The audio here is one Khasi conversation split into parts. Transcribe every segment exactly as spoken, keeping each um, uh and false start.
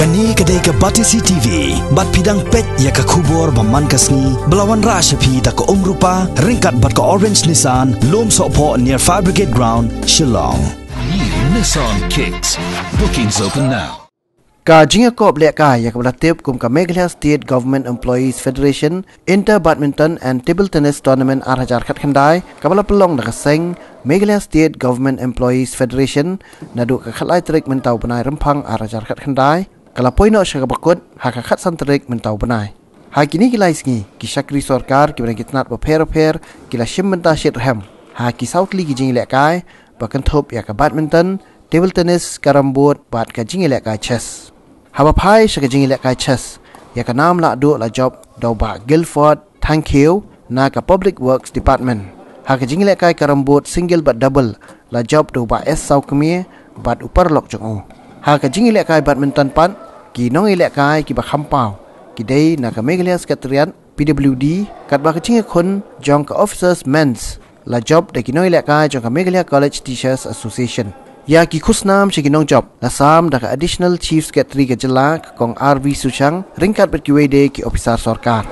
Kane ka dei ka Batesi T V, bad phi dang peit ïa ka khubor ba man ka sngi, ba la wanrah sha phi da ka Umrupa, ryngkat bad ka Orange Nissan, Lumsohphoh near Fire Brigade Ground, Shillong. New Nissan Kicks. Bookings open now. Ka jingïakop lehkai ïa kaba la tip kum ka Meghalaya State Government Employees Federation Inter Badminton and Table Tennis Tournament ar hajar khatkhyndai, kaba la pynlong da ka seng Meghalaya State Government Employees Federation, naduh ka khatlai tarik mynta u bnai Rymphang ar hajar khatkhyndai, ka la poi noh sha kaba kut ha ka khatsan tarik mynta u bnai. Ha kine ki lai sngi, ki shakri sorkar kiba na ki tnat bapher bapher ki la shim bynta shitrhem ha ki saw tylli ki jingïalehkai, ba kynthup ïa ka badminton, table tennis, carrom board bad ka jingïalehkai chess. Haba phai sha ka jingïalehkai chess, ïa ka nam lahduh la jop da u Bah Guilford Thangkhiew na ka Public Works Department. Ha ka jingïalehkai carrom board single bad double la jop da u Bah S Sawkmie bad u paralok jong u. Ha ka jingïalehkai badminton pat, ki nongïalehkai kiba kham paw ki dei na ka Meghalaya Secretariat, P W D, katba ka jingïakhun jong ka Officers Men's la jop da ki nongïalehkai jong ka Meghalaya College Teachers Association. Ïa ki khusnam sha ki nongjop la sam da ka Additional Chief Secretary ka jylla, ka Kong R V Suchang, ryngkat bad kiwei de ki ophisar sorkar.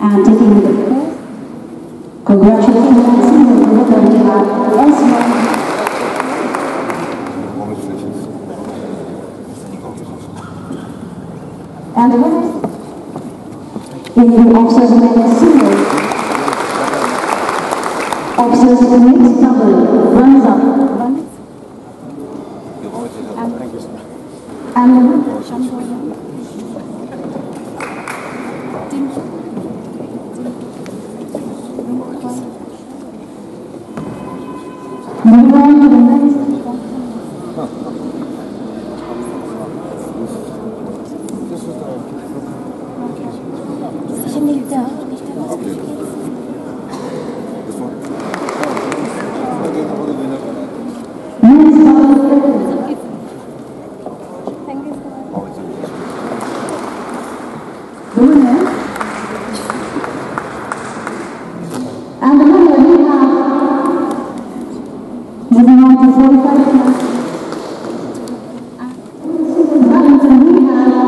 And taking the congratulations, the winner, S one. And the winner in the officers' men single, officers' mixed double, runners up. And moving on to the next. Men's double. The winner. And the winner, we have, moving on to forty-five plus. And we have,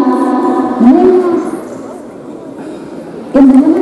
in the women's